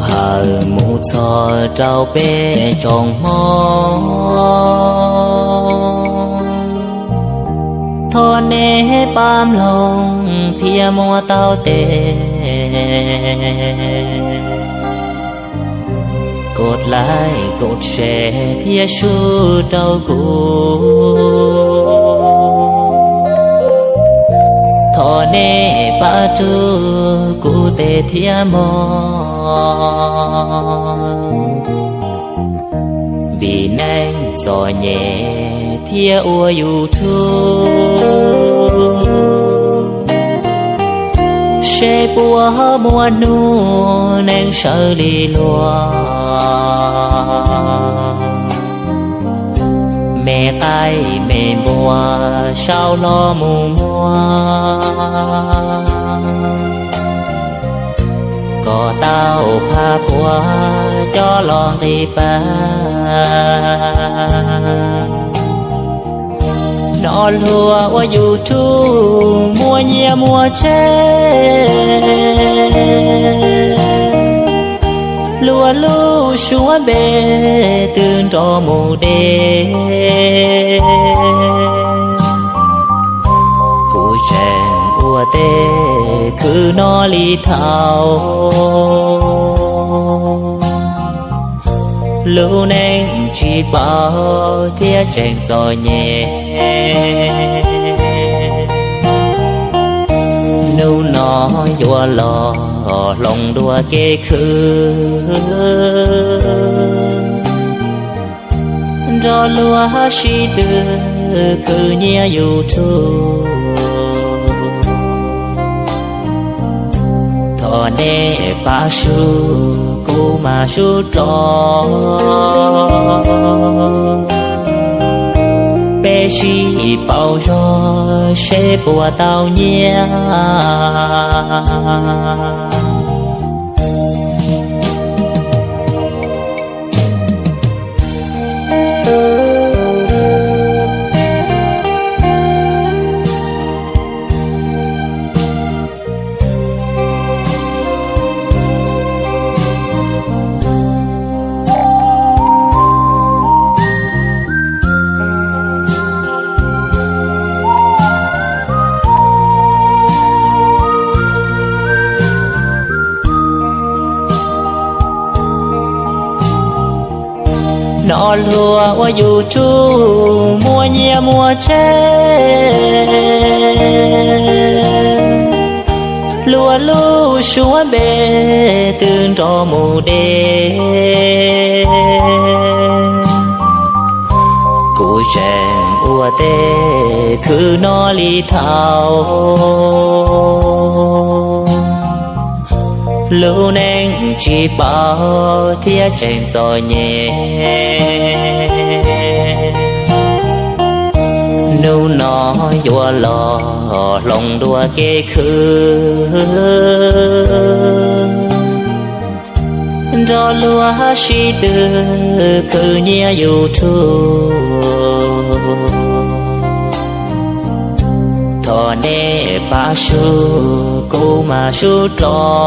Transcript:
Hawm mus txog rau peb tsoom Hmoob, thov nej pab mloog thiab muab tau tes, kos like kos share thiab sub rau kuv. Thov nej pab rub kuv tes thiab mog, vim neeg txom nyem thiab ua YouTube, seb puas muaj hnub neeg sawv li luag. Me qaib me npua sau hlo mus muag, kom tau phaj puav coj los nqis pab. Nov hluas ua YouTube muaj nyiaj muaj tsev, luag lub suab npe twb nrov mus deb. Kuv tseem ua tej khwv no li thaum, lub neej tsis paub thiab tseem txom nyem. Hnub no yuav los hloov dua kev khwv, nrog luag sib tw khwv nyiaj YouTube. Thov nej pab sub, kuv mam sub rov, peb sib pauv zog seb puas tau nyiaj. Nov hluas ua YouTube muaj nyiaj muaj tsev, luag lub suab npe twb nrov mus deb. Kuv tseem ua tej khwv no li thaum, lub neej tsis paub thiab tseem txom nyem. Hnub no yuav los hloov dua kev khwv, nrog luag sib tw khwv nyiaj YouTube. Thov nej pab sub, kuv mam sub rov,